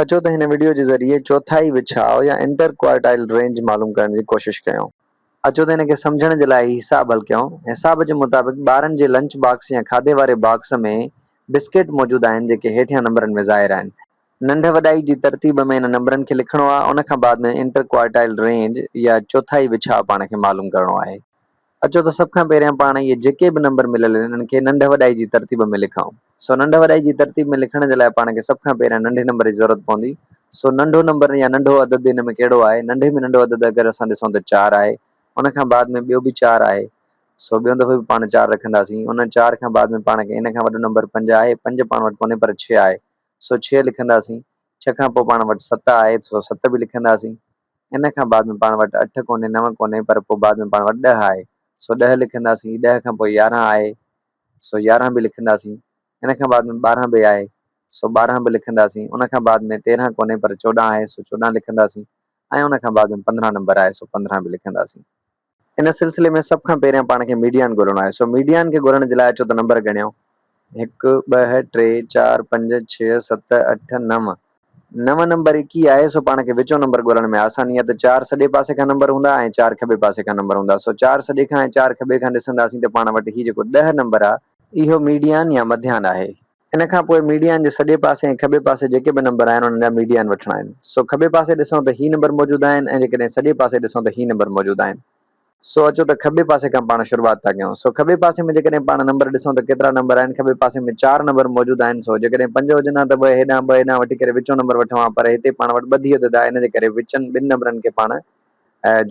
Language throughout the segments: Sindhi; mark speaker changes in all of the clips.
Speaker 1: اچو ته هن وڊيو جي ذريعي چوٿائي وڇاء يا انٽر ڪوارٽائل رينج معلوم ڪرڻ جي ڪوشش ڪيون. اچو ته ان کي سمجهڻ جي لاء هي حساب حل ڪيون. حساب جي مطابق ٻارن جي لنچ باڪس يا کاڌي واري باڪس ۾ بسڪيٽ موجود آهن جيڪي هيٺيان نمبرن ۾ ظاهر آهن. ننڍ وڏائي جي ترتيب ۾ انهن نمبرن کي لکڻو آهي ان کان بعد ۾ انٽر ڪوارٽائل رينج يا چوٿائي وڇاء پاڻ کي معلوم ڪرڻو آهي. اچو ته سڀ کان پهريان پاڻ اهي جيڪي به نمبر مليل آهن انهن کي ننڍ وڏائي جي ترتيب ۾ لکون. سو ننڍ وڏائي جي ترتيب ۾ لکڻ جي لاء پاڻ کي سڀ کان پهريان ننڍي نمبر جي ضرورت پوندي. سو ننڍو نمبر يا ننڍو عدد ان ۾ ڪهڙو آهي؟ ننڍي ۾ ننڍو عدد اگر اسان ڏسون ته چار آهي. ان کان بعد ۾ ٻيو به چار آهي. سو ٻيون دفعو به پاڻ چار رکنداسين. ان چار کان بعد ۾ پاڻ کي ان کان وڏو نمبر پنج آهي. پنج پاڻ وٽ ڪونهي پر ڇهه آهي. سو ڇهه لکنداسين. ڇهه کان پوء پاڻ وٽ ست آهي سو ست به لکنداسين. ان کان بعد ۾ پاڻ وٽ اٺ ڪونهي نو ڪونهي پر پوء بعد ۾ پاڻ وٽ ڏهه آهي سو ڏهه لکنداسين ڏهه کان پوء يارهن آهي سو يارهن به لکنداسين ان کان بعد ۾ ٻارهن به آهي سو ٻارهن به لکنداسين ان کان بعد ۾ تيرهن ڪونهي پر چوڏهن آهي سو چوڏهن لکنداسين ۽ ان کان بعد ۾ پندرهن نمبر آهي سو پندرهن به لکنداسين. ان سلسلي ۾ سڀ کان پهريان پاڻ کي ميڊيان ڳولڻو آهي سو ميڊيان کي ڳولڻ جي لاء اچو ته نمبر ڳڻيو هڪ، ٻه، ٽي، چار، پنج، ڇهه، ست، اٺ، نو. نو نمبر اڪي آهي سو پاڻ کي وچون نمبر ڳولڻ ۾ آساني آهي ته چار سڄي پاسي کان نمبر هوندا ۽ چار کٻي پاسي کان نمبر هوندا سو چار سڄي کان ۽ چار کٻي کان ڏسنداسين ته پاڻ وٽ هي جيڪو ڏهه نمبر آهي اهو ميڊيان يا مڌيان آهي. ان کان پوء ميڊيان جي سڄي پاسي ۽ کٻي پاسي جيڪي به نمبر آهن انهن جا ميڊيان وٺڻا آهن. سو کٻي پاسي ڏسون ته هي نمبر موجود آهن ۽ جيڪڏهن سڄي پاسي ڏسون ته هي نمبر موجود آهن. سو اچو ته کٻي پاسي کان پاڻ شروعات ٿا ڪيون. سو کٻي پاسي ۾ جيڪڏهن پاڻ نمبر ڏسون ته ڪيترا نمبر آهن کٻي پاسي ۾ چار نمبر موجود آهن سو جيڪڏهن پنج هجن ها ته ٻه هيڏانهن ٻه هيڏانهن وٺي ڪري وچون نمبر وٺون ها پر هتي پاڻ وٽ ٻڌي عدد آهي ان جي ڪري وچن ٻن نمبرن کي پاڻ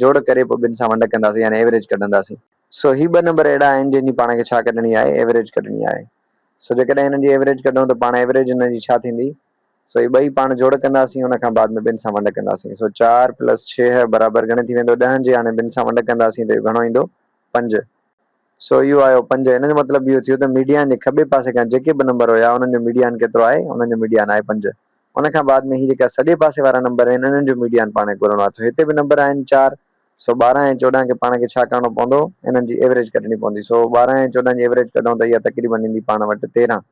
Speaker 1: جوڙ ڪري پوء ٻن سان ونڊ ڪنداسين يعني ايوريج ڪڍنداسين. سو هي ٻه نمبر اهڙا آهن جن جي پاڻ کي ڇا ڪڍڻي آهي ايوريج ڪڍڻي آهي. سو جيڪڏهن هنن جي ايوريج ڪڍون ته پاڻ ايوريج هنن جي ڇا ٿيندي؟ سو هي ٻئي پاڻ جوڙ ڪنداسين ان کان بعد ۾ ٻن سان ونڊ ڪنداسين. سو چار پلس ڇهه برابر گهڻي ٿي ويندو ڏهن جي هاڻي ٻن سان ونڊ ڪنداسين ته اهو گهڻو ايندو پنج. سو اهو آيو پنج ان جو مطلب اهو ٿيو ته ميڊيان جي کٻي پاسي کان جيڪي به نمبر هيا انهن جو ميڊيان ڪيترو آهي انهن جو ميڊيان آهي پنج. ان کان بعد ۾ هي جيڪا سڄي پاسي وارا نمبر آهن انهن جو ميڊيان پاڻ کي ڳولڻو آهي. سو هتي به نمبر آهن چار سو 12 ۽ 14 کي پاڻ کي ڇا ڪرڻو پوندو انهن جي ايوريج ڪڍڻي پوندي سو 12 ۽ 14 جي ايوريج ڪڍون ته اها تقريبن ايندي پاڻ وٽ 13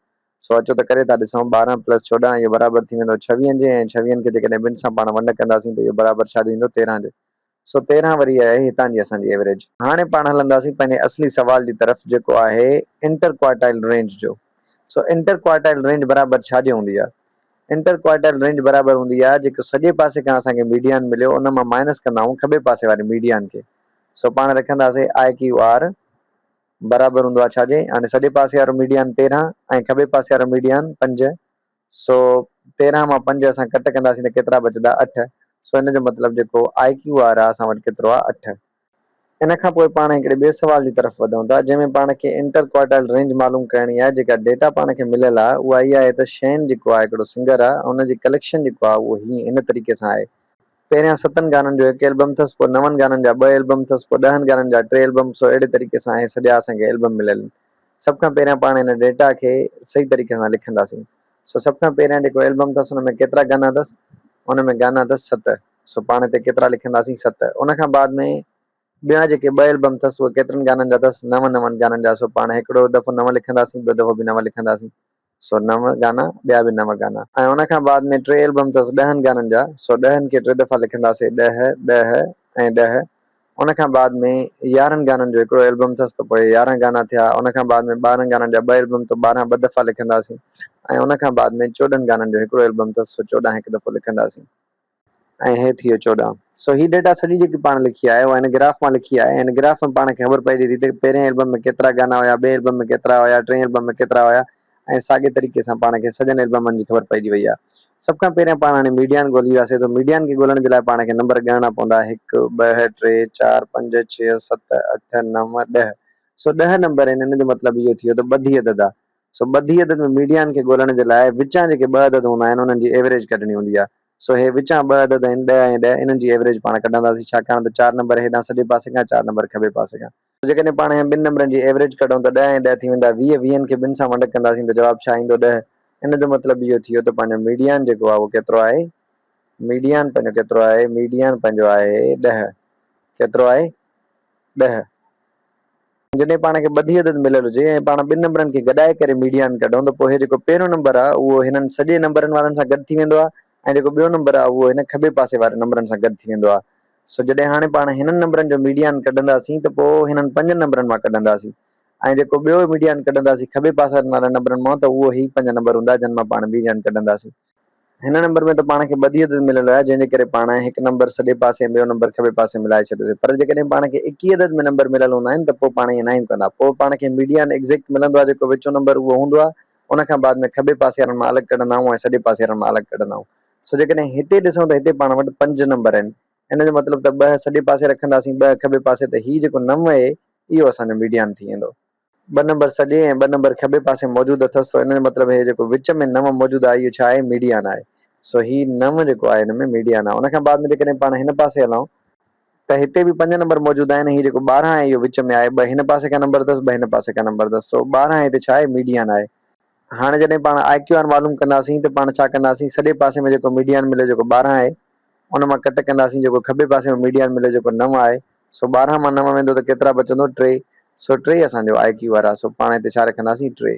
Speaker 1: سو اچو ته ڪري ٿا ڏسون 12 پلس 14 اهو برابر ٿي ويندو ڇويهن جي ۽ ڇويهن کي جيڪڏهن ٻن سان پاڻ ونڊ ڪنداسين ته اهو برابر ڇا جي ايندو 13 جي سو 13 وري آهي هتان جي اسان جي ايوريج. هاڻي پاڻ هلنداسين پنهنجي اصلي سوال جي طرف جيڪو آهي انٽر ڪوارٽائل رينج جو سو انٽر ڪوارٽائل رينج برابر ڇا جي هوندي آهي انٽر ڪوارٽائل رينج برابر هوندي آهي جيڪو سڄي پاسي کان اسان کي ميڊيان مليو ان مان مائنس ڪندا آهيون کٻي پاسي واري ميڊيان کي سو پاڻ رکنداسين آء ڪيو آر برابر هوندو آهي ڇا جي هاڻي سڄي پاسي وارو ميڊيان 13 ۽ کٻي پاسي وارو ميڊيان 5 سو 13 مان 5 اسان ڪٽ ڪنداسين ته ڪيترا بچندا 8 سو ان جو مطلب جيڪو آء ڪيو آر آهي اسان وٽ ڪيترو آهي 8. ان کان پوء پاڻ هڪڙي ٻئي سوال جي طرف وڌون ٿا جنهن ۾ پاڻ کي انٽر ڪوارٽائل رينج معلوم ڪرڻي آهي جيڪا ڊيٽا پاڻ کي مليل آهي اها اها آهي ته شين جيڪو آهي هڪڙو سنگر آهي ان جي ڪليڪشن جيڪو آهي اهو هيئن هن طريقي سان آهي پهريان ستن گانن جو هڪ البم اٿس پوء نون گانن جا ٻه البم اٿس پوء ڏهن گانن جا ٽي البم سو اهڙي طريقي سان اهي سڄا اسان کي البم مليل آهن سڀ کان پهريان پاڻ هن ڊيٽا کي صحيح طريقي سان لکنداسين سو سڀ کان پهريان جيڪو البم اٿس ان ۾ ڪيترا گانا اٿس ان ۾ گانا اٿس ست سو پاڻ هتي ڪيترا لکنداسين ست. ان کان بعد ۾ ٻيا جيڪي ٻه البم اٿس اهي ڪيترن گانن جا اٿس نون نون گانن جا سو پاڻ هڪڙو دفعو نو لکنداسين ٻيو دفعو به نو لکنداسين سو نو گانا ٻيا به نو گانا. ۽ ان کان بعد ۾ ٽي البم اٿس ڏهن گانن جا سو ڏهن کي ٽي دفعا لکنداسين ڏهه، ڏهه ۽ ڏهه. ان کان بعد ۾ يارهن گانن جو هڪڙو البم اٿس ته پوء يارهن گانا ٿيا ان کان بعد ۾ ٻارهن گانن جا ٻه البم ته ٻارهن ٻه دفعا لکنداسين ۽ ان کان بعد ۾ چوڏهن گانن جو هڪڙو البم اٿس سو چوڏهن هڪ دفعو لکنداسين. ۽ هي ٿي ويو 14. سو هي ڊيٽا سڄي جيڪي پاڻ لکي آهي اها هن گراف مان لکي آهي. هن گراف ۾ پاڻ کي خبر پئجي ٿي ته پهرين البم ۾ ڪيترا گانا هيا، ٻئي البم ۾ ڪيترا هيا، ٽئين البم ۾ ڪيترا هيا ۽ ساڳي طريقي سان پاڻ کي سڄن البمن جي خبر پئجي وئي آهي. سڀ کان پهريان پاڻ هاڻي ميڊيان ڳولينداسين ته ميڊيان کي ڳولڻ جي لاء پاڻ کي نمبر ڳڻڻا پوندا هڪ، ٻه، ٽي، چار، پنج، ڇهه، ست، اٺ، نو، ڏهه. سو ڏهه نمبر آهن ان جو مطلب اهو ٿي ويو ته ٻڌي عدد آهي. سو ٻڌي عدد ۾ ميڊيان کي ڳولڻ جي لاء وچان جيڪي ٻه عدد هوندا آهن انهن جي ايوريج ڪڍڻي هوندي آهي. سو هي وچان ٻه عدد آهن ڏهه ۽ ڏهه انهن جي ايوريج پاڻ ڪڍنداسين ڇاڪاڻ ته چار نمبر هيڏانهن سڄي پاسي کان چار نمبر کٻي پاسي کان. سو جيڪڏهن پاڻ هن ٻن نمبرن جي ايوريج ڪڍون ته ڏهه ۽ ڏهه ٿي ويندا 20 ويهن کي ٻن سان ونڊ ڪنداسين ته جواب ڇا ايندو ڏهه ان جو مطلب اهو ٿيو ته پنهنجو ميڊيان جيڪو آهي اهو ڪيترو آهي ميڊيان پنهنجو ڪيترو آهي ميڊيان پنهنجو آهي ڏهه ڪيترو آهي ڏهه. جڏهن پاڻ کي ٻڌي عدد مليل هجي ۽ پاڻ ٻن نمبرن کي گڏائي ڪري ميڊيان ڪڍون ته پوء هي جيڪو پهريون نمبر آهي اهو هنن سڄي نمبرن وارن سان گڏ ٿي ويندو آهي ۽ جيڪو ٻيو نمبر آهي اهو هن کٻي پاسي واري نمبرن سان گڏ ٿي ويندو آهي. سو جڏهن هاڻي پاڻ هنن نمبرن جو ميڊيان ڪڍنداسين ته پوء هنن پنجن نمبرن مان ڪڍنداسين ۽ جيڪو ٻيو ميڊيان ڪڍنداسين کٻي پاسن وارن نمبرن مان ته اهو هي پنج نمبر هوندا جن مان پاڻ ميڊيان ڪڍنداسين. هن نمبر ۾ ته پاڻ کي ٻڌي عدد مليل هيا جنهن جي ڪري پاڻ هڪ نمبر سڄي پاسي ۽ ٻيو نمبر کٻي پاسي ملائي ڇڏيوسين پر جيڪڏهن پاڻ کي اڪي عدد ۾ نمبر مليل هوندا آهن ته پوء پاڻ ائين ناهيون ڪندا پوء پاڻ کي ميڊيان ايگزيڪٽ ملندو آهي جيڪو وچون نمبر اهو هوندو آهي ان کان بعد ۾ کٻي پاسي وارن مان الڳ ڪڍندا آهيون ۽ سڄي پاسي وارن مان الڳ ڪڍندا آهيون سو جيڪڏهن هتي ڏسون ته هتي پاڻ وٽ پنج نمبر آهن ان جو مطلب ته ٻه سڄي پاسي رکنداسين ٻه کٻي پاسي ته هي جيڪو نو آهي اهو اسان جو ميڊيان ٿي ويندو. ٻه نمبر سڄي ۽ ٻه نمبر کٻي پاسي موجود اٿس سو ان جو مطلب هي جيڪو وچ ۾ نو موجود آهي اهو ڇا آهي ميڊيان آهي سو هي نو جيڪو آهي هن ۾ ميڊيان آهي ان کان بعد ۾ جيڪڏهن پاڻ هن پاسي هلون ته هتي به پنج نمبر موجود آهن هي جيڪو 12 آهي اهو وچ ۾ آهي ٻه هن پاسي کان نمبر اٿس ٻه هن پاسي کان نمبر اٿس سو 12 هتي ڇا آهي ميڊيان آهي هاڻي جڏهن پاڻ آء ڪيو آر معلوم ڪنداسين ته پاڻ ڇا ڪنداسين سڄي پاسي ۾ جيڪو ميڊيان مليو جيڪو 12 آهي ان مان ڪٽ ڪنداسين جيڪو کٻي پاسي ۾ ميڊيان مليو جيڪو نو آهي سو 12 مان نو ويندو ته ڪيترا بچندو ٽي سو ٽي اسان جو آء ڪيو آر آهي سو پاڻ هتي ڇا رکنداسين ٽي.